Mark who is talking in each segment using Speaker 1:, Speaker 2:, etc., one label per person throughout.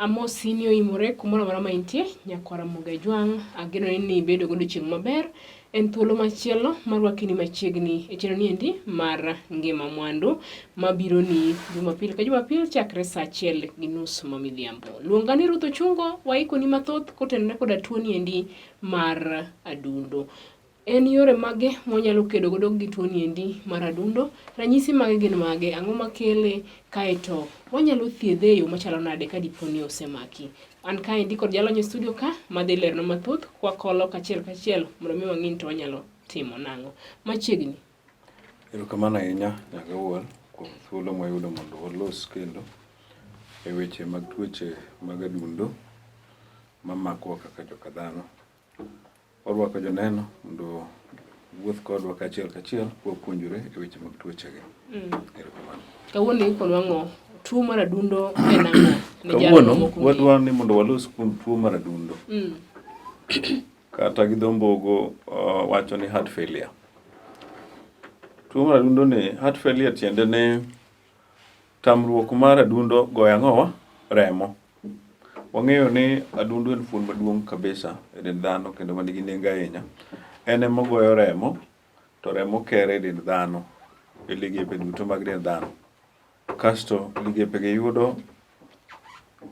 Speaker 1: Amosi ni oimore kumoro amora ma intie, nyakwara Muga Jwang', ageno ni ibedo godiochieng' maber. En thuolo machielo mar rwakini machiegni e chenro ni endi mar Ngima Mwandu mabiro ni Jumapil ka Jumapil chakre saa achiel gi nus ma midhiambo. Luonga ni Ruth Ochungo, waikoni mathoth kotenore koda tuo ni endi mar adundo. En yore mage mwanyalo kedo godo gi tuo ni endi mar adundo? Ranyisi mage gin mage? Ang'o makele? Kaeto wanyalo thiedhe e yo machalo nade ka dipo ni osemaki? An kaendi kod jalony e studio ka madhi lerona mathoth kwakolo kachiel kachiel mondo mi wang'i ni to wanyalo timo nang'o. Machiegni.
Speaker 2: Erokamano ahinya nyaka wuon kuom thuolo mwayudo mondo walos kendo e weche mag tuoche mag adundo mamakowa kaka joka dhano. Warwako joneno mondo wuoth kodwa kachiel kachiel kwapuonjore e weche mag tuochegi. Erokamano.
Speaker 1: Kawuono ikonwa ang'o? Tuo mar adundo en ang'o? Ne jalno
Speaker 2: Kawuono
Speaker 1: mok ong'eyo.
Speaker 2: wadwa ni mondo walos kuom tuo mar adundo. Kata gi dho mbogo wacho ni heart failure. Tuo mar adundo ni heart failure tiende ni tamruok mar adundo goyo ang'owa? Remo. Wang'eyo ni adundo en fuon maduong' kabisa e dend dhano kendo ma nigi nengo ahinya. En ema ogoyo remo to remo kere e dend dhano e ligepe duto mag dend dhano. Kasto ligepe gi yudo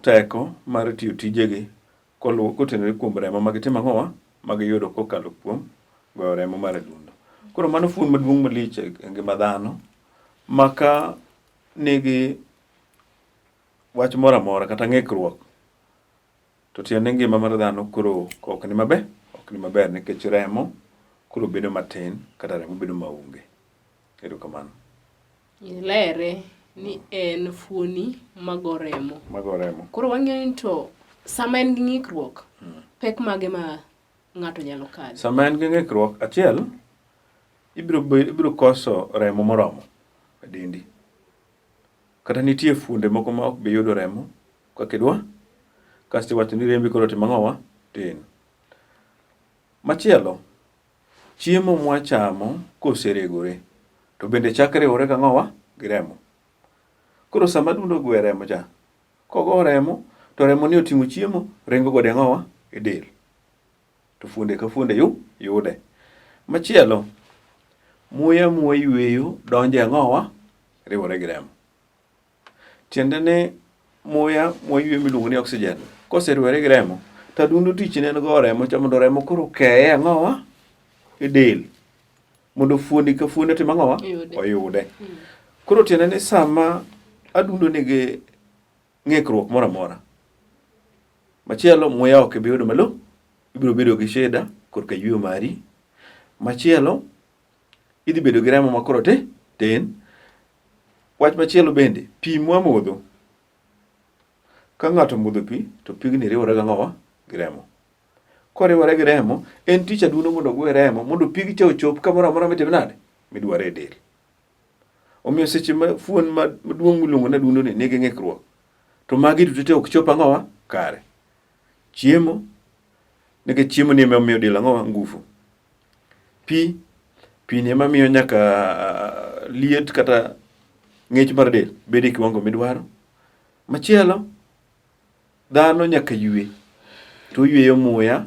Speaker 2: teko mar tiyo tijegi koluwo kotenore kuom remo ma gitimo ang'owa ma giyudo kokalo kuom goyo remo mar adundo. Koro mano fuon maduong' malich e ngima dhano ma ka nigi wach moro amora kata ng'ikruok to tiende ngima mar dhano koro ok ni maber, ok ni maber nikech remo koro bedo matin kata remo bedo maonge. Erokamano.
Speaker 1: Ilere ni en fuoni mago remo.
Speaker 2: Mago remo.
Speaker 1: Koro wang'eyo ni to sama en gi ng'ikruok, pek mage ma ng'ato nyalo kadhe?
Speaker 2: Sama en gi ng'ikruok, achiel, ibiro, ibiro koso remo moromo e dendi. Kata nitie fuonde moko ma ok bi yudo remo kaka idwa, kasto iwacho ni rembi koro timo ang'owa? Tin. Machielo, chiemo mwachamo koseregore to bende chak riwore gang'owa? Gi remo. Koro sama adundo ogwe remo cha, kogo remo to remo ni oting'o chiemo ringo godo e ang'owa? E del. To fuonde ka fuonde yu, yude. Machielo, muya mwayweyo donjo e ang'owa? Riwore gi remo. Tiende ni muya mwayweyo miluongo ni oxygen koseriwore gi remo to adundo tichne en go remo cha mondo remo koro okeye ang'owa? E del. Mondo fuoni ka fuoni otim ang'owa? Oyude. Koro tiende ni sama adundo nigi ng'ikruok moro amora, machielo muya ok ibi yudo malo, ibiro bedo gi shida korka yweyo mari. Machielo idhi bedo gi remo ma koro te tin. Wach machielo bende, pi mwamodho, ka ng'ato omodho pi to pigni riwore gang'owa? Gi remo. Koriwore gi remo, en tich adundo mondo ogwe remo mondo pig cha ochop kamoro amora mitime nade? Midware e del. Omiyo seche ma fuon maduong' miluongo ni adundo ni nigi ng'ikruok, to magi duto te ok chop ang'owa? Kare. Chiemo, nikech chiemo ni ema miyo del ang'owa? Ngufu. Pi, pi ni ema miyo nyaka liet kata ng'ich mar del bedo e kiwango midwaro. Machielo, dhano nyaka ywe, to oyweyo muya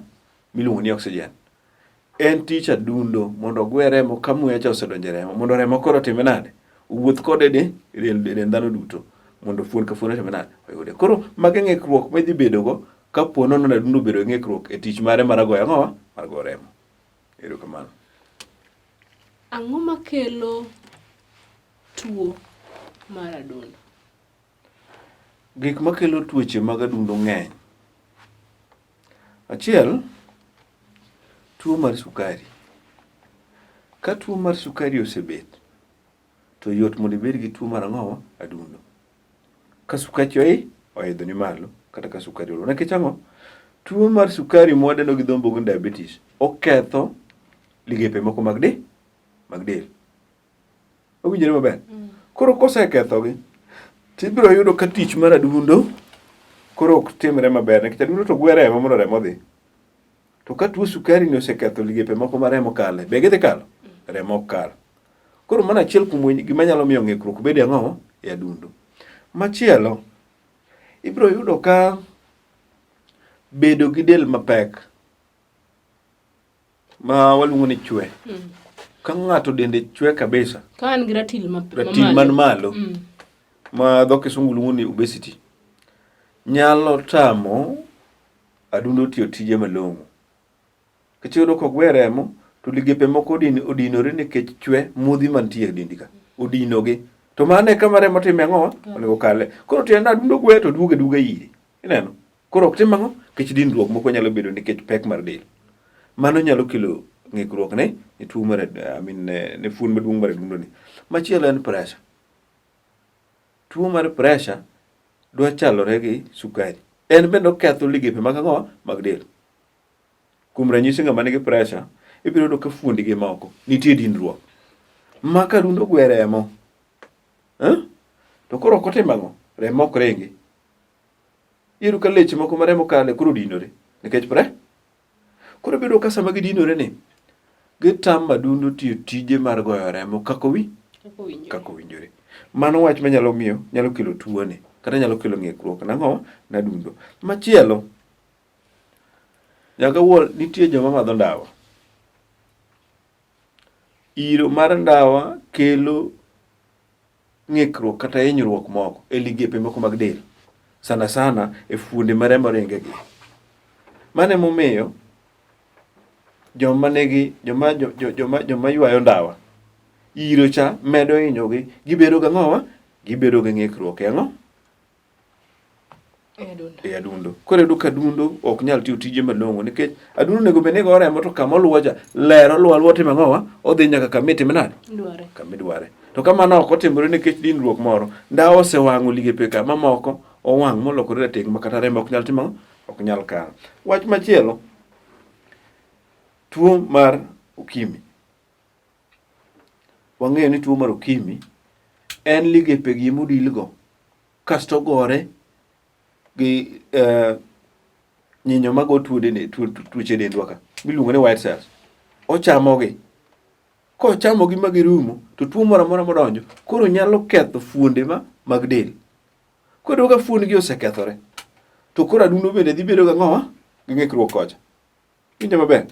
Speaker 2: miluongo ni oxygen. En tich adundo mondo ogwe remo ka muya cha osedonjo e remo, mondo remo koro otime nade? Owuoth kode e del, e dend dhano duto mondo fuon ka fuon otime nade? Oyude. Koro magi ng'ikruok ma idhi bedogo kapo nono ni adundo obedo gi ng'ikruok e tich mare mar goyo ang'owa? Mar goyo remo. Erokamano.
Speaker 1: Ang'o makelo tuo mar adundo?
Speaker 2: Gik makelo tuoche mag adundo ng'eny. Achiel, tuo mar sukari. Ka tuo mar sukari osebet, to yot mondo ibed gi tuo mar ang'owa? Adundo. Ka sukachi oidho ni malo kata ka sukari olo. Nikech ang'o? Tuo mar sukari mwadendo gi dho mbogo ni diabetes oketho ligepe moko mag del, mag del. Owinjore maber? Koro kosekethogi, tibiro yudo ka tich mar adundo koro ok timre maber nikech adundo to gwe remo mondo remo odhi. To ka tuo sukari ni oseketho ligepe moko ma remo kale, be gidhi kalo? Remo ok kal. Koro mano achiel kuom gima nyalo miyo ng'ikruok bed e ang'o? E adundo. Machielo, ibiro yudo ka Bedo gi del mapek ma waluongo ni chwe. Ka ng'ato dende chwe kabisa.
Speaker 1: Ka an gi ratil ma
Speaker 2: ratil man malo. Ma dho kisungu luongo ni obesity. Nyalo tamo adundo tiyo tije malong'o. Nikech iyudo ka ogwe remo to ligepe moko odinore nikech chwe modhi mantie e dendi ka odinogi. To mano e kama remo time ang'o? Onego kale. Koro tiende adundo gwe to duogo aduoga ire. Ineno? Koro ok tim ang'o? Nikech dinruok moko nyalo bedo nikech pek mar del. Mano nyalo kelo ng'ikruok ne ne tuo mar I mean, ne, ne fuon maduong' mar adundo ni. Machielo en pressure. Tuo mar pressure dwa chalore gi sukari. En bende oketho ligepe mag ang'o? Mag del. Kuom ranyisi ng'ama nigi pressure ibiro yudo ka fuondigi moko nitie dinruok. Ma ka adundo gwe remo, eh? To koro ok otim ang'o? Remo ok ringi. Iyudo ka leche moko ma remo kale koro odinore nikech pre. Koro ibiro ka sama gidinore ni gitamo adundo tiyo tije mar goyo remo kaka owi kaka owinjore. Mano wach manyalo miyo nyalo kelo tuoni kata nyalo kelo ng'ikruok nang'o nadundo. Machielo nyaka wuol nitie joma madho ndawa. Iro mar ndawa kelo ng'ikruok kata hinyruok moko e ligepe moko mag del, sana sana e fuonde ma remo ringe gi. Mano emomiyo joma nigi joma joma joma ywayo ndawa iro cha medo hinyogi, gibedo gang'owa, gibedo gi ng'ikruok e ang'o? E adundo. Koro iyudo ka adundo ok nyal tiyo tije malong'o nikech adundo onego bed ni go remo to kama oluwo cha ler oluwo aluwa timo ang'owa odhi nyaka kama itime nade? Kama idware. To ka mano ok otimore nikech dinruok moro, ndawa osewang'o ligepe ka mamoko owang' molokore rateng' ma kata remo ok nyal timo ang'o? Ok nyal kalo. Wach machielo, tuo mar okimi. Wang'eyo ni tuo mar okimi en ligepe gi modilgo kasto ogore gi eh, nyinyo mago tuoche dendwa ka miluongo ni white cells. Ochamogi. Kochamogi ma girumo to tuo moro amora modonjo koro nyalo ketho fuonde ma mag del. Koro ka fuond gi osekethore to koro adundo bende dhi bedo gang'owa gi ng'ikruok kocha. Winjo maber?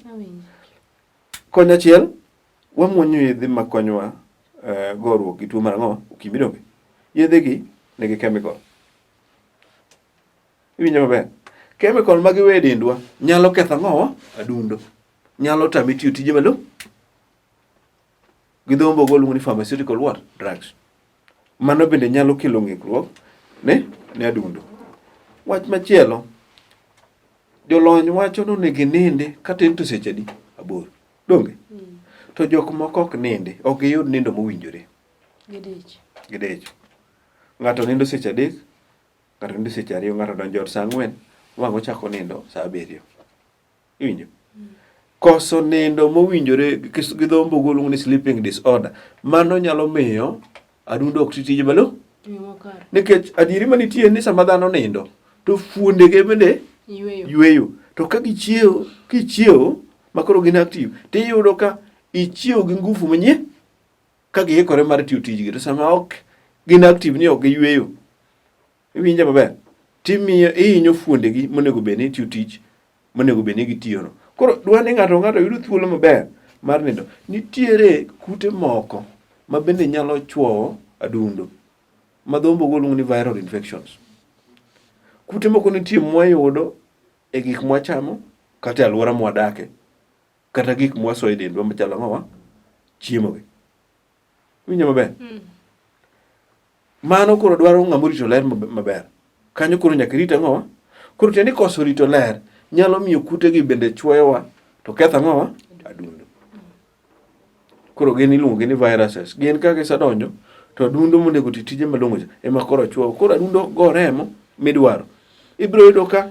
Speaker 2: Kony achiel, wamuonyo yedhe makonyowa uh, goruok gi tuo mar ang'o? Okimi donge? Yedhe gi nigi chemical. Iwinjo maber? Chemical ma giwe e dendwa nyalo ketho ang'owa? Adundo. Nyalo tami tiyo tije malo. Gi dho ombogo luongo ni pharmaceutical what? Drugs. Mano bende nyalo kelo ng'ikruok ne ne adundo. Wach machielo, jolony wacho ni onego inindi katin to seche adi? Aboro. Donge? To jok moko ok nindi, ok giyud nindo mowinjore.
Speaker 1: Gidich.
Speaker 2: Gidich. Ng'ato nindo seche adek, ng'ato nindo seche ariyo, ng'ato donjo ot saa ang'wen, wang' ochako nindo saa abiriyo. Iwinjo? Koso nindo mowinjore gi dho ombogo luongo ni sleeping disorder. Mano nyalo miyo adundo ok ti tije malo. Nikech adieri manitie ni sama dhano nindo to fuondege bende
Speaker 1: Yueyo.
Speaker 2: yueyo. To ka gichiewo, kichiewo ma koro gin active, tiyudo ka ichiewo gi ngufu manyien ka giikore mar tiyo tijgi. To sama ok gin active ni ok giyueyo, iwinja maber, timiyo ihinyo fuondegi monego bed ni tiyo tich monego bed ni gitiyono. Koro dwa ni ng'ato ng'ato yudo thuolo maber mar nindo. Nitiere kute moko ma bende nyalo chwowo adundo ma dho ombogo luongo ni viral infections. Kute moko nitie mwayudo e gik mwachamo kata e alwora mwadake kata gik mwasoyo e dendwa machalo ang'owa chiemo gi. Winjo maber? Mano koro dwaro ng'ama orito ler maber. Kanyo koro nyaka irit ang'owa? Koro tiende ni koso rito ler nyalo miyo kutegi bende chwoyowa to ketho ang'owa? Adundo. Koro gin iluongo gi ni viruses. Gin ka gisedonjo to adundo monego oti tije malong'o cha ema koro chwowo. Koro adundo ok go remo midwaro. Ibiro yudo ka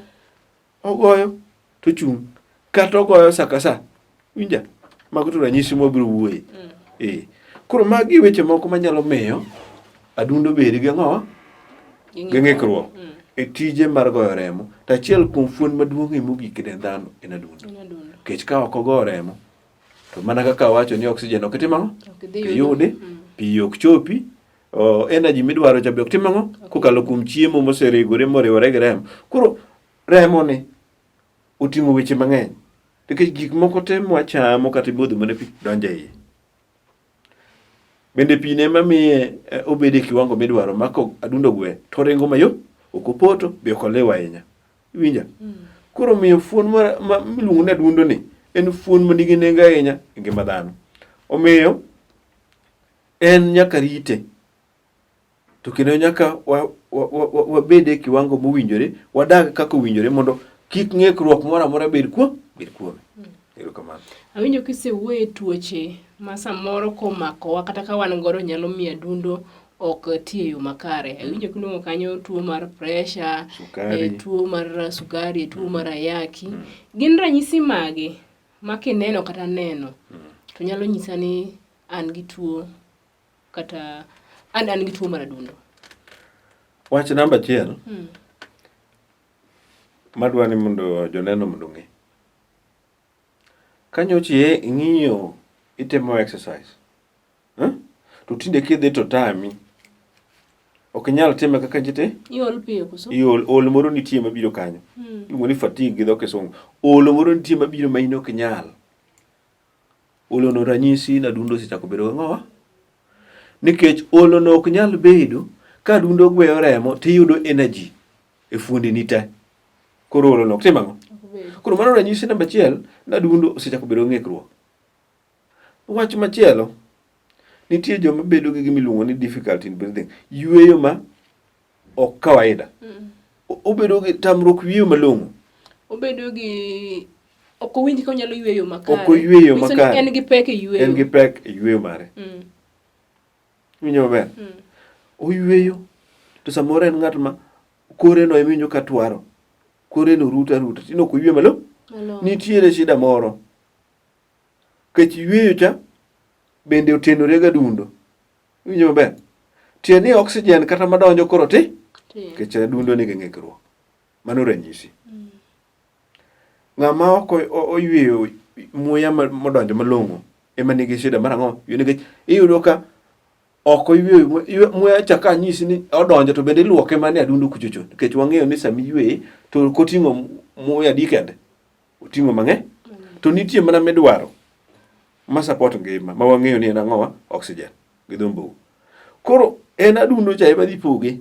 Speaker 2: ogoyo to chung' kata ogoyo sa ka sa. Winja? Mago to ranyisi mwabiro wuoye. Eh. Koro magi weche moko manyalo miyo adundo bed gi ang'owa? Gi ng'ikruok e tije mar goyo remo. To achiel kuom fuon maduong'ie mogik e dend dhano en adundo. Nikech ka ok ogo remo to mana kaka awacho ni oxygen ok itim ang'o?
Speaker 1: Ok idhi yudo.
Speaker 2: Iyudi, pi ok chopi, energy midwaro cha be ok tim ang'o? Kokalo kuom chiemo moseregore moriwore gi remo. Koro remo ni oting'o weche mang'eny. Nikech gik moko te mwachamo kata imodho mana pi donjo e iye. Bende pi ne ema miye eh, obedo e kiwango midwaro ma ka adundo gwe to oringo mayom, ok opoto be ok oliw ahinya. Iwinja? Mm. Koro omiyo fuon ma miluongo ni adundo ni en fuon ma nigi nengo ahinya e ngima dhano. Omiyo en nyaka rite to kendo nyaka wabed wa, wa, wa, wa e kiwango mowinjore, wadag kaka owinjore mondo kik ng'ikruok moro amora bed kuom bed kuome. Mm. Erokamano.
Speaker 1: Awinjo kisewuoyo e tuoche ma samoro komakowa kata ka wan godo nyalo miyo adundo ok ti e yo makare. Awinjo kiluongo kanyo tuo mar pressure, e, tuo mar sukari, tuo mar ayaki. Mm. Gin ranyisi mage ma kineno kata neno mm. to nyalo nyisa ni an gi tuo kata an an gi tuo mar adundo?
Speaker 2: Wach namba achiel mm. madwa ni mondo joneno mondo ong'e. Ka nyocha ing'iyo itimo exercise eh? To tinde kidhi to tami. Ok inyal time kaka ji te.
Speaker 1: Iol piyo koso?
Speaker 2: Iol, ol moro nitie mabiro kanyo. Mm. Iluongo ni fatigue gi dho kisungu. Olo moro nitie mabiro ma in ok inyal. Olono ranyisi ni adundo osechako bedo gang'owa. Nikech olono ok nyal bedo ka adundo gweyo remo tiyudo energy e fuondini te. Koro olono ok tim ang'o? Koro mano ranyisi namba achiel ni adundo osechako bedo gi ng'ikruok. Wach machielo, nitie joma bedo gi gima iluongo ni difficulty in breathing, yueyo ma ok kawaida. Mm. Obedo gi tamruok yueyo malong'o.
Speaker 1: Obedo gi ok owinj ka onyalo yueyo makare.
Speaker 2: Ok oyueyo makare.
Speaker 1: En gi pek e yueyo.
Speaker 2: En gi pek e yueyo mare. Mm. Iwinjo maber? Mm. Oyueyo to samoro en ng'at ma kore no emiwinjo ka twaro. Kore no ruta ruta. Tinde ok oyue malo. Nitiere shida moro. Nikech yueyo cha bende otenore gi adundo. Iwinjo maber? Tiende ni oxygen kata madonjo koro ti. Nikech adundo nigi ng'ikruok. Mano ranyisi. Mm. Ng'ama ok oyweyo muya modonjo malong'o ema nigi shida mar ang'o? Nikech iyudo ka ok oyweyo muya cha ka anyisi ni odonjo to bende iluoke mana e adundo kuchocho nikech wang'eyo ni sama iyweyo to ok oting'o muya adi kende oting'o mang'eny to nitie mana midwaro ma support ngima ma wang'eyo ni en ang'owa oxygen gi dho mbogo koro en adundo cha ema dhi poge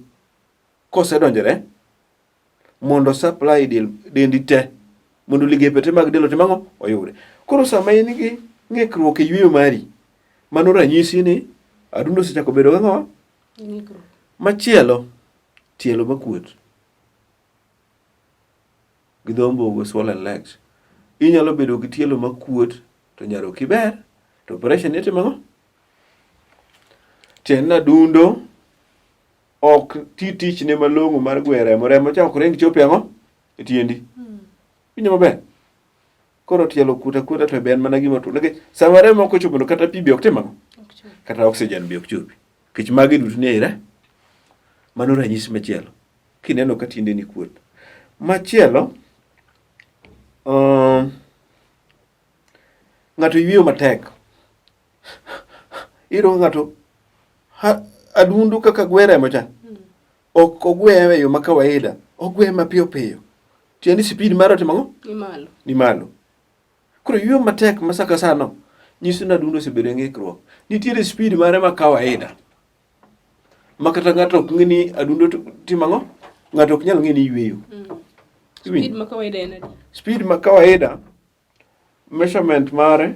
Speaker 2: kosedonjore mondo supply del, dendi te mondo ligepe te mag del otim ang'o oyude. Koro sama in gi ng'ikruok e yueyo mari, mano ranyisi ni adundo osechako bedo gang'o? Machielo, tielo makuot gi dho mbogo swollen legs. Inyalo bedo gi tielo makuot to nyaroki ber to operation itimo ang'o? Tiend adundo ok ti tichne malong'o mar gweyo remo, remo cha ok ring chopi ang'o? E tiendi. Mm. Winjo maber? Koro tielo kuot akuota to be en mana gima tuo. Nikech sama remo ok ochopo no kata pi be ok tim ang'o? Kata oxygen be ok chopi. Nikech magi duto ni ei Mano ranyisi machielo. Kineno ka tiendeni kuot. Machielo, um, ng'ato yueyo matek. Iyudo ka ng'ato adundo kaka gwe remo cha hmm. ok ogweye e yo ma kawaida ogweye mapiyo piyo tiende speed mare otimo ang'o
Speaker 1: ni malo
Speaker 2: ni malo koro yueyo matek ma saka sano nyiso ni adundo osebedo e ng'ikruok nitiere speed mare ma kawaida ma kata ng'ato ok ng'e ni adundo timo ang'o ng'ato ok nyal ng'e ni yueyo mm.
Speaker 1: Speed ma kawaida en adi?
Speaker 2: Speed ma kawaida measurement mare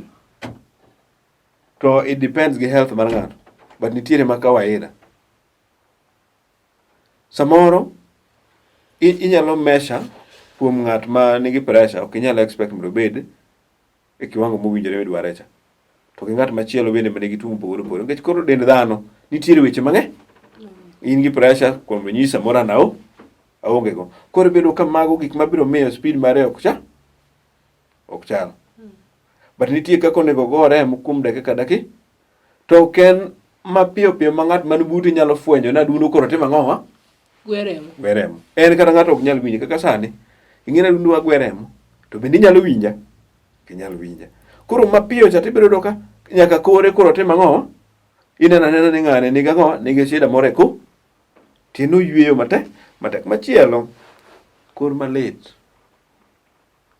Speaker 2: to it depends gi health mar ng'ato but nitiere ma kawaida samoro inyalo measure kuom ng'at ma nigi pressure ok inyal expect mondo obed e kiwango mowinjore midware cha to gi ng'at machielo bende ma nigi tuo mopogore opogore nikech koro dend dhano nitiere weche mang'eny in gi pressure kuom ranyisi samoro an ao aonge go koro ibedo ka mago gik mabiro miyo speed mare ok cha ok chal but nitie kaka onego ogo remo kuom dakika ka dakika to ok en mapiyo piyo ma ng'at man buti nyalo fwenyo ni adundo koro timo ang'o wa
Speaker 1: Gwe remo.
Speaker 2: Gwe remo. En kata ng'ato ok nyal winje kaka sani. Ing'e ni adundo wa gwe remo to bende inyalo winja? Ok inyal winja. Koro mapiyo cha tibiro yudo ka nyaka kore koro timo ang'o? Ineno anena ni ng'ane nigi ang'o? Nigi shida moro e ko. Tiende oyweyo matek matek. Machielo, kor malit.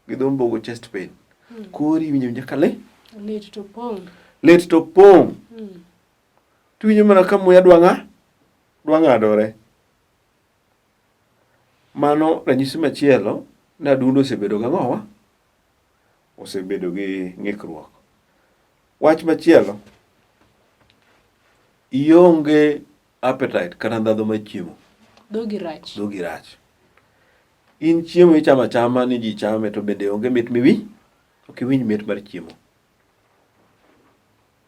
Speaker 2: Gi dho mbogo chest pain. Kori iwinjo awinja ka le.
Speaker 1: Lit to pong'.
Speaker 2: Lit to pong'. Tiwinjo mana ka muya dwa ng'a? Dwa ng'adore. Mano ranyisi machielo ni adundo osebedo gang'owa? Osebedo gi ng'ikruok. Wach machielo, ionge appetite kata ndhadhu mar chiemo.
Speaker 1: Dhogi rach.
Speaker 2: Dhogi rach. In chiemo ichamo achama ni ji chame to bende onge mit miwinj, ok iwinj mit mar chiemo.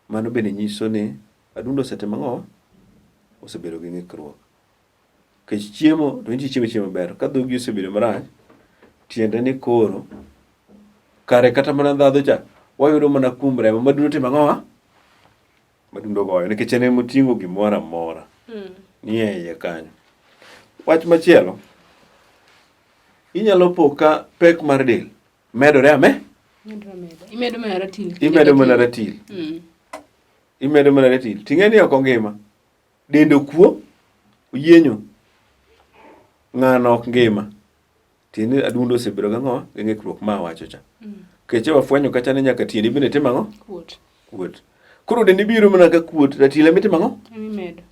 Speaker 2: Mano bende nyiso ni adundo osetimo ang'o? Osebedo gi ng'ikruok. Nikech chiemo to nitie chiemo chiemo maber. Ka dhogi osebedo marach, tiende ni koro kare kata mana ndhadhu cha wayudo mana kuom remo madundo timo ang'o? Madundo goyo nikech en ema oting'o gimoro amora nie iye kanyo. Wach machielo, inyalo po ka pek mar del medore ame
Speaker 1: Imedo mana ratil.
Speaker 2: Imedo mana ratil. Imedo mana ratil. Ting'e ni ok ongima. Dende okuo, oyienyo. Ng'ano ok ngima. Tiende ni adundo osebedo gang'o gi ng'ikruok ma awacho cha. Keche wafwenyo kacha ni nyaka tiendi bende timo ang'o?
Speaker 1: Kuot.
Speaker 2: Kuot. Koro dendi biro mana ka kuot, ratil ema itimo ang'o?
Speaker 1: Ema imedo.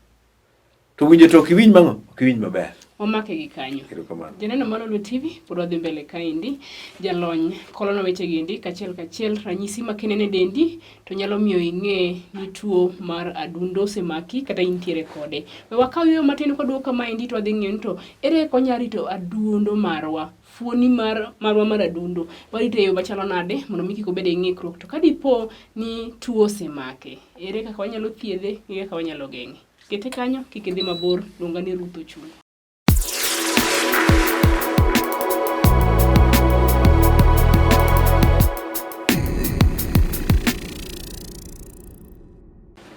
Speaker 2: To winjo to ok iwinj mang'o? Ok iwinj maber.
Speaker 1: Wamake gi kanyo.
Speaker 2: Erokamano.
Speaker 1: Janeno mar Lolwe TV pod wadhi mbele kaendi. Jalony kolona weche giendi kachiel kachiel ranyisi ma kinene dendi to nyalo miyo ing'e ni tuo mar adundo osemaki kata intiere kode. We wakaw yueyo matin kwaduogo kamaendi to wadhi ng'iyo ni to ere kaka wanyalo rito adundo marwa, fuoni mar marwa mar adundo. Warito e yo machalo nade mondo mi kik obed gi ng'ikruok. To ka dipo ni tuo osemake, ere kaka wanyalo thiedhe gi kaka wanyalo geng'e. Kete kanyo kik idhi mabor, luonga ni Ruth Ochung'.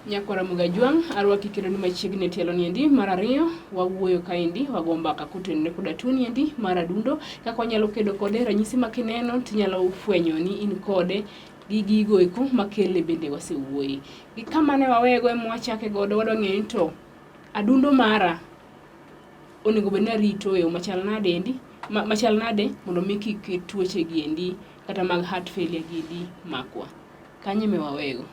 Speaker 1: Nyakwara Mugajwang' arwaki kendo ni machiegni e tielo niendi mar ariyo wawuoyo kaendi wago mbaka kotenore koda tuo niendi mar adundo kaka wanyalo kedo kode ranyisi ma kineno tinyalo fwenyo ni in kode gi gigo eko makele bende wasewuoye gi kama ne wawego ema wachake godo wadwa ng'eyo ni to adundo mara onego bed ni arito e yo machal nade endi machal nade mondo mi kik tuoche gi endi kata mag heart failure gi endi makwa. Kanyo ema wawego.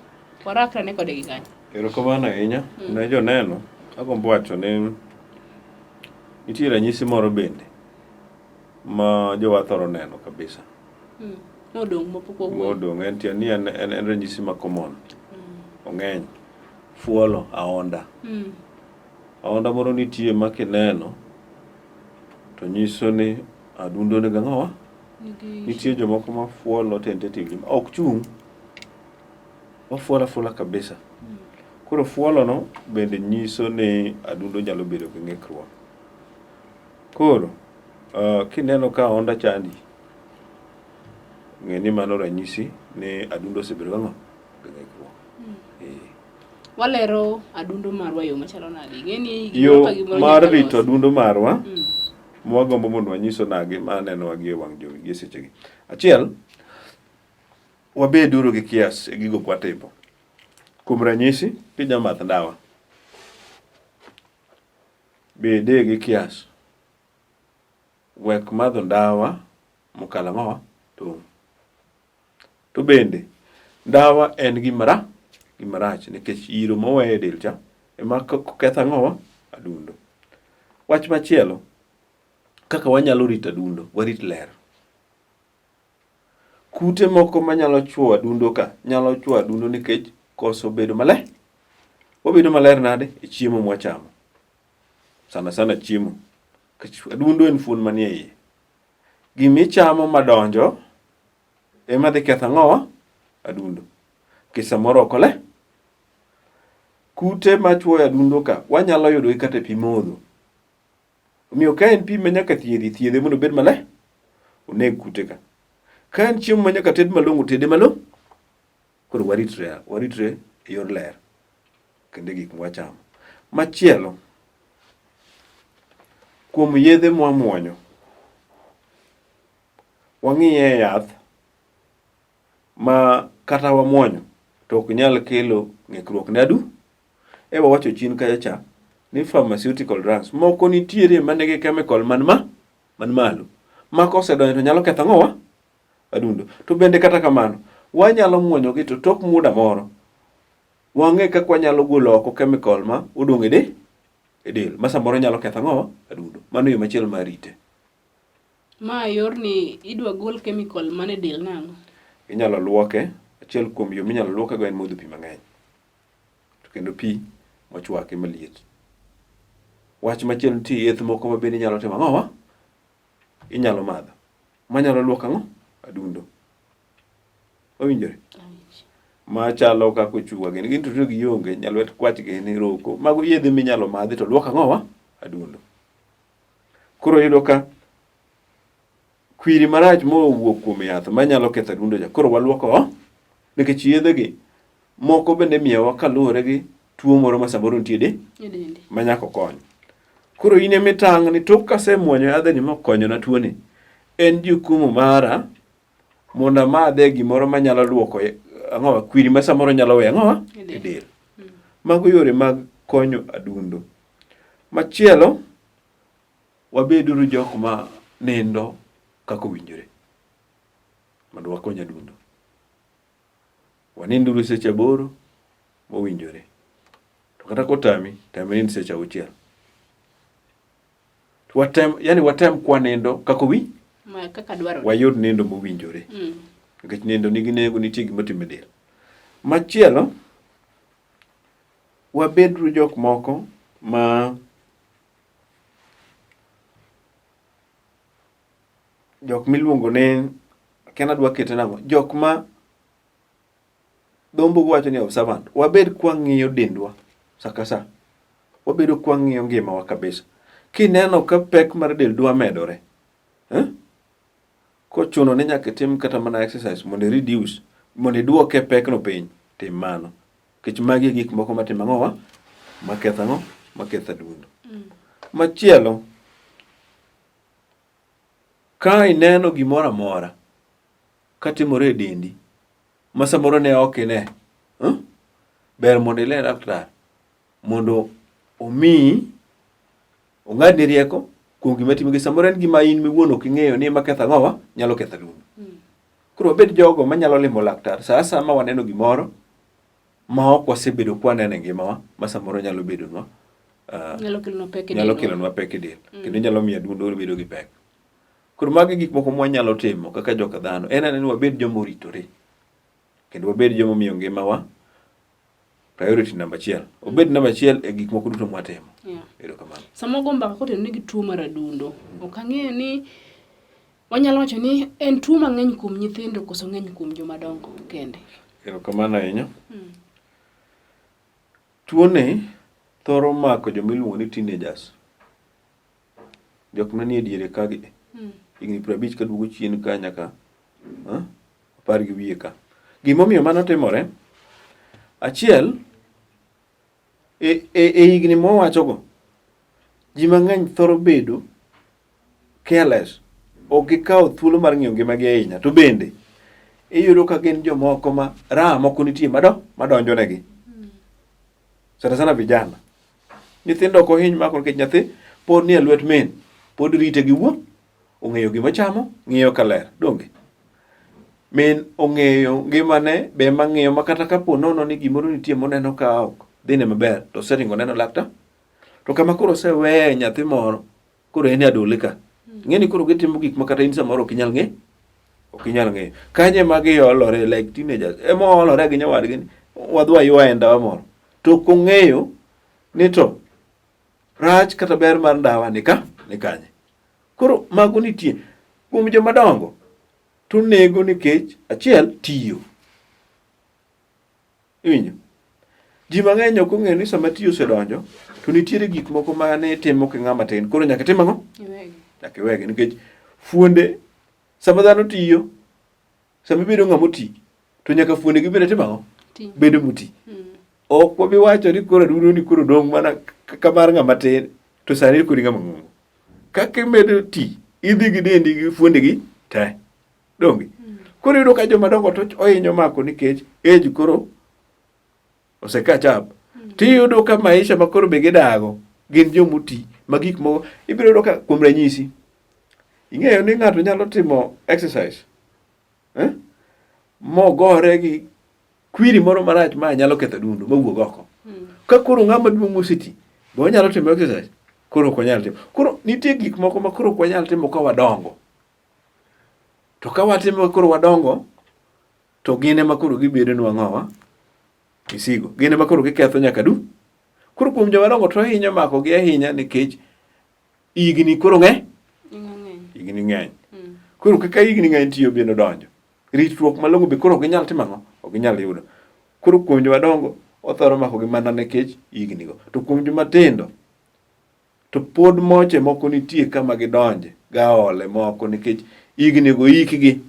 Speaker 1: Warakre ane kode gi kanyo.
Speaker 2: Erokamano ahinya ne joneno. Agombo wacho ni nitie ranyisi moro bende ma jowa thoro neno kabisa.
Speaker 1: Modong' mapok wawuoyo.
Speaker 2: Modong' en tie ni en, en, en ranyisi ma common. Ong'eny. Fuolo aonda. Aonda moro nitie ma kineno to nyiso ni adundo ni gang'owa. Nitie jomoko ma fuolo tentatively ma ok chung'. Ofuolo afuola kabisa. Koro fuolo no bende nyiso ni adundo nyalo bedo gi ng'ikruok. Koro kineno ka aonda chandi, ng'e ni mano ranyisi ni adundo osebedo gang'o? Gi ng'ikruok.
Speaker 1: Walero adundo marwa yo machalo nade? Ing'e ni
Speaker 2: Yo
Speaker 1: gimoro ka gimoro
Speaker 2: mar
Speaker 1: nyaka
Speaker 2: rito
Speaker 1: los.
Speaker 2: adundo marwa mwagombo mondo wanyis onagi ma nenowa gi e wang' jowi gi e sechegi. Achiel, wabeduru gi kias e gigo kwatimo. Kuom ranyisi, kinya math ndawa, bede gi kias. Wek madho ndawa mokalo ang'owa? Tong'. To bende, ndawa en gima ra gima rach nikech iro moweyo e del cha ema ketho ang'owa? Adundo. Wach machielo, kaka wanyalo rito adundo, warit ler. Kute moko manyalo chuo adundo ka nyalo chuo adundo nikech koso bedo maler. Wabedo maler nade? E chiemo mwachamo. Sana sana chiemo. Nikech adundo en fuon manie iye. Gimichamo madonjo ema dhi ketho ang'owa? Adundo. Nikech samoro ok ole. Kute machuoyo adundo ka wanyalo yudogi kata e pi modho. Omiyo ka en pi ma nyaka thiedhi, thiedhe mondo obed maler, oneg kute ka. Ka en chiemo ma nyaka ted malong'o, tede malong'o. Koro waritre, waritre e yor ler kendo e gik mwachamo. Machielo, kuom yedhe mwamuonyo, wang'iye yath ma kata wamuonyo to ok nyal kelo ng'ikruok ne adu. E wawacho chien kacha cha ni pharmaceutical drugs moko nitiere ma nigi chemical man ma man malo ma kosedonjo to nyalo ketho ang'owa? Adundo. To bende kata kamano, wanyalo muonyogi to tok muda moro, wang'e kaka wanyalo golo oko chemical ma odong' e del, e del ma samoro nyalo ketho ang'owa? Adundo. Mano yo machielo mar rite.
Speaker 1: Ma yorni idwa gol chemical man e del nang'o?
Speaker 2: Inyalo luoke, achiel kuom yo minyalo luokego en modho pi mang'eny. To kendo pi mochwaki maliet. Wach machielo nitie yedhe moko ma bende inyalo timo ang'owa? Inyalo madho. Manyalo luoko ang'o? Adundo. Owinjore? Machalo kaka ochuga gini, gin to gionge, nyalwet kwach gini, roko. Mago yedhe minyalo madhi to luoko ang'owa? Adundo. Koro iyudo ka kwiri marach mowuok kuom yath manyalo ketho adundo cha, koro waluoko nikech yedhegi moko bende imiyowa kaluwore gi tuo moro ma samoro nitie e
Speaker 1: dendi
Speaker 2: ma nyaka okony. Koro in ema itang' ni tok kasemuonyo yadhni mokonyona tuoni, en jukumu mara mondo amadhe gimoro manyalo luoko ang'owa kwiri ma samoro nyalo weyo ang'owa e del. Mago yore mag konyo adundo. Machielo, wabeduru jok ma nindo kaka owinjore mondo wakony adundo. Waninduru seche 8 mowinjore. To kata kotami, tem inind seche 6. To watem, yani watem kwa nindo kaka owi,
Speaker 1: Ma kaka dwarore.
Speaker 2: Wayud nindo mowinjore. Nikech nindo nigi nengo, nitie gima timo e del. Machielo, wabeduru jok moko ma jok miluongo ni akia nadwa kete nang'o jok ma dhombo wacho ni observant wabed kwang'iyo dendwa sa ka sa wabedo kwang'iyo ngimawa kabisa kineno ka pek mar del dwa medore eh? Kochuno ni nyaka itim kata mana exercise mondo i reduce mondo iduoke pekno piny tim mano nikech magi e gik moko matimo ang'owa maketho ang'o maketho adundo. Machielo ka ineno gimoro amora katimore e dendi ma samoro ne ok ine eh? Ber mondo ile laktar mondo omiyi ong'adni rieko kuom gima timo gi samoro en gima in miwuon ok ing'eyo ni ema ketho ang'owa nyalo ketho adundo. Koro wabed jogo manyalo limo laktar sa asaya ma waneno gimoro ma ok wasebedo kwaneno e ngimawa ma samoro nyalo bedonwa
Speaker 1: nyalo kelonwa pek e
Speaker 2: nyalo
Speaker 1: dendwa.
Speaker 2: Kelonwa pek e del kendo nyalo miyo adundo bedo gi pek. Koro magi gik moko mwanyalo timo kaka joka dhano en aneno ni wabed joma oritore kendo wabed joma omiyo ngimawa priority namba achiel obed namba achiel e gik moko duto mwatimo. Erokamano.
Speaker 1: Sama wago mbaka kotenore gi tuo mar adundo, ok ang'eyo ni wanyalo wacho ni en tuo mang'eny kuom nyithindo koso ng'eny kuom joma dongo kende.
Speaker 2: Erokamano ahinya. Tuoni thoro mako joma iluongo ni teenagers. Jok manie diere ka gi higni 50 kaduogo chien ka nyaka 10 gi wiye ka. Gimomiyo mano timore, achiel e higni mwawachogo, ji mang'eny thoro bedo careless. Ok gikawo thuolo mar ng'iyo ngimagi ahinya. To bende, iyudo ka gin jomoko ma raha moko nitie madonjonegi. Sana sana vijana. Nyithindo ok ohiny mako nikech nyathi pod nie lwet min, pod rite gi wuon, ong'eyo gima chamo, ng'iyo ka ler, donge? Min ong'eyo ngimane be ema ng'iyo ma kata kapo nono ni gimoro nitie moneno ka ok dhine maber to oseringo neno laktar. To kama koro oseweye nyathi moro, koro en e adole ka. Ng'e ni koro gitimo gik ma kata in samoro ok inyal ng'e. Ok inyal ng'eyo. Kanyo ema giolore like teenagers. Ema oolore gi nyawadgi ni wadhi waywaye ndawa moro. To ok ong'eyo ni to rach kata ber mar ndawa ni ka ni kanye. Koro mago nitie. Kuom joma dongo to nego nikech achiel tiyo. Iwinjo? Ji mang'eny ok ong'eyo ni sama tiyo osedonjo to nitiere gik moko ma ne itimo ki ng'ama tin. Koro nyaka itim ang'o?
Speaker 1: Iwegi.
Speaker 2: Nyaka iwegi nikech fuonde sama dhano tiyo sama ibedo ng'ama oti to nyaka fuonde gi bende timo ang'o?
Speaker 1: Ti.
Speaker 2: Bedo moti. Ok wabi wacho ni koro adundo ni koro dong' mana ka mar ng'ama tin to sani koro ng'ama ng'ongo. Kaka imedo ti idhi gi dendi gi fuonde gi te. Donge? Koro iyudo ka joma dongo to ohinyo mako nikech age koro ose catch up. Tiyudo ka maisha ma koro be gidago gin jomoti ma gik moko ibiro yudo ka kuom ranyisi ing'eyo ni ng'ato nyalo timo exercise. Eh? Mogore gi kwiri moro marach ma nyalo ketho adundo mawuog oko. Ka koro ng'ama duong' moseti, be onyalo timo exercise? Koro ok onyal timo. Koro nitie gik moko ma koro ok wanyal timo ka wadongo. To ka watimo koro wadongo, to gin ema koro gibedonwa ng'owa? Misigo. Gin ema koro giketho nyaka du. Koro kuom joma dongo to hinyo makogi ahinya nikech higni koro ng'eny. Higni ng'eny. Koro kaka higni ng'eny tiyo bende odonjo. Ritruok malong'o be koro ok ginyal timo ang'o? Ok ginyal yudo. Koro kuom joma dongo othoro makogi mana nikech higni go. To kuom joma tindo to pod moche moko nitie kama gidonje gaole moko nikech higni go hikgi.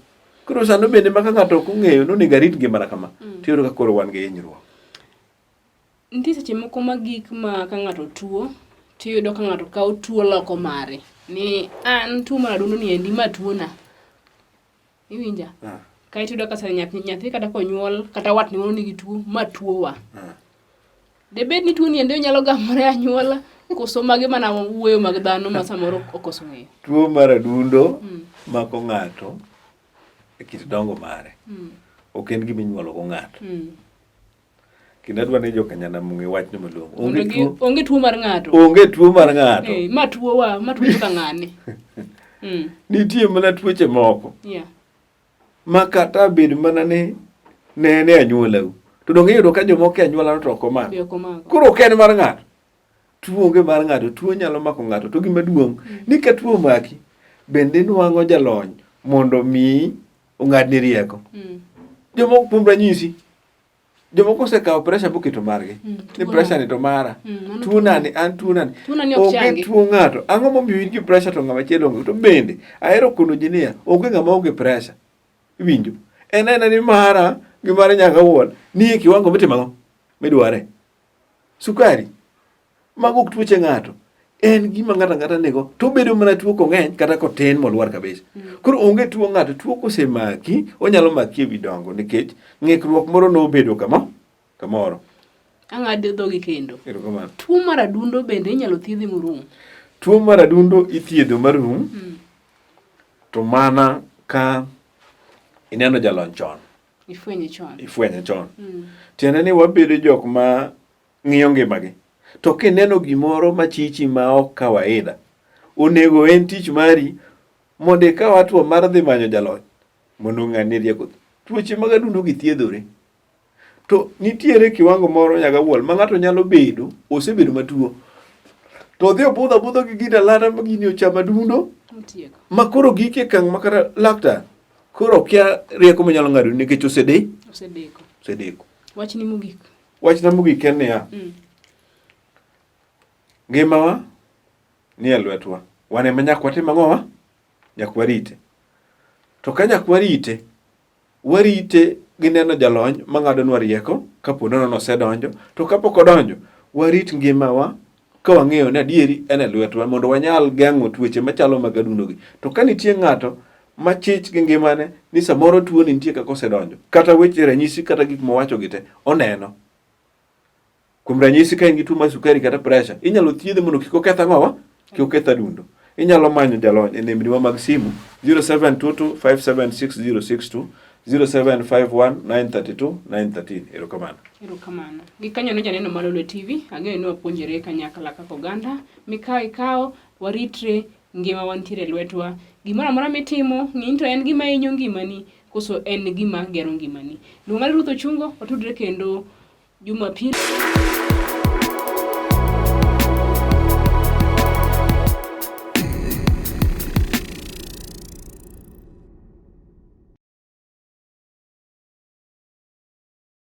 Speaker 2: Koro sano bende ma ka ng'ato ok ong'eyo ni onego arit ngimana kama, tiyudo ka koro wan gi hinyruok.
Speaker 1: Nitie seche moko ma gik ma ka ng'ato tuo tiyudo ka ng'ato kawo tuo loko mare ni an tuo mar adundo ni endi ma tuona. Iwinja?
Speaker 2: Ah.
Speaker 1: Kaeto iyudo ka sa nyathi, nyathi kata konyuol kata watne moro nigi tuo ma tuowa.
Speaker 2: Ah.
Speaker 1: Debed ni tuoni endi onyalo gamore anyuola koso magi mana wuoyo mag dhano ma samoro okoso ng'eyo.
Speaker 2: Tuo mar adundo mako ng'ato e kit dongo mare. Ok en gima inyuolo go ng'ato. Kendo adwa ni jokanyanam ong'e wachno malong'o. Onge tuo,
Speaker 1: Onge tuo mar ng'ato.
Speaker 2: onge tuo mar ng'ato.
Speaker 1: Eh, ma tuowa, ma tuo ka ng'ane.
Speaker 2: Nitie mana tuoche moko
Speaker 1: Yeah.
Speaker 2: ma kata bed mana ni ne en e anyuolau. To donge iyudo ka jomoko e anyuolano to ok omako.
Speaker 1: Be ok omako.
Speaker 2: Koro ok en mar ng'ato. Tuo onge mar ng'ato, tuo nyalo mako ng'ato. To gima duong' ni ka tuo omaki, bende inwang'o jalony mondo mi ong'adni rieko. Jomoko kuom ranyisi, jomoko osekawo pressure moketo margi. Ni pressure ni to mara. Tuo nani, an tuo nani.
Speaker 1: Tuo nani ok
Speaker 2: Onge
Speaker 1: changi.
Speaker 2: tuo ng'ato. Ang'o momiyo in gi pressure to ng'ama chielo onge? To bende, ahero kono ji niya, onge ng'ama onge pressure. Iwinjo? En aena ni mara gi mar nyaka wuon ni e kiwango mitimo ang'o? Midware. Sukari. Mago ok tuoche ng'ato. En gima ng'ato ang'ata nigo. To obedo mana tuo kong'eny kata kotin molwar kabisa. Koro onge tuo ng'ato. Tuo kosemaki, onyalo maki ewi dongo nikech ng'ikruok moro nobedo kamo, kamoro.
Speaker 1: Ang'ado dhogi kendo.
Speaker 2: Erokamano.
Speaker 1: Tuo mar adundo bende inyalo thiedhi morum.
Speaker 2: Tuo mar adundo ithiedho marum to mana ka ineno jalony chon.
Speaker 1: Ifwenye chon.
Speaker 2: Ifwenye chon. Tiende ni wabedo jok ma ng'iyo ngimagi. To kineno gimoro machichi ma ok kawaida, onego en tich mari mondo ikaw hatua mar dhi manyo jalony mondo ong'adni rieko. Tuoche mag adundo gi thiedhore. To nitiere kiwango moro nyaka wuol ma ng'ato nyalo bedo, osebedo matuo. To odhi obudho abudha gi gino alanda ma gini ochamo adundo
Speaker 1: Otieko.
Speaker 2: ma koro gik e okang' ma kata laktar koro okia rieko monyalo ng'ado nikech osede
Speaker 1: Osedeko.
Speaker 2: osedeko.
Speaker 1: Wachni mogik.
Speaker 2: Wachna mogik en niya, ngimawa ni e lwetwa. Wan ema nyaka watim ang'owa? Nyaka warite. To ka nyaka warite, warite gi neno jalony mang'adonwa rieko kapo nono nosedonjo, to kapok odonjo, warit ngimawa ka wang'eyo ni adieri en e lwetwa mondo wanyal geng'o tuoche machalo mag adundo gi. To ka nitie ng'ato machich gi ngimane ni samoro tuoni nitie kaka osedonjo, kata weche ranyisi kata gik mowacho gi te oneno. Kuom ranyisi ka in gi tuo mar sukari kata pressure, inyalo thiedhe mondo kik oketh ang'owa? Kik oketh adundo. Inyalo manyo jalony e nembniwa mag simu 0722 576062, 0751 932 913. Erokamano.
Speaker 1: Erokamano. Gikanyono janeno mar Lolwe TV, ageno ni wapuonjore kanyakla kaka oganda. Mikawo ikawo, waritre, ngima wantiere e lwetwa. Gimoro amora mitimo, ng'i ni to en gima hinyo ngimani koso en gima gero ngimani. Luonga ni Ruth Ochungo, watudre kendo Jumapil.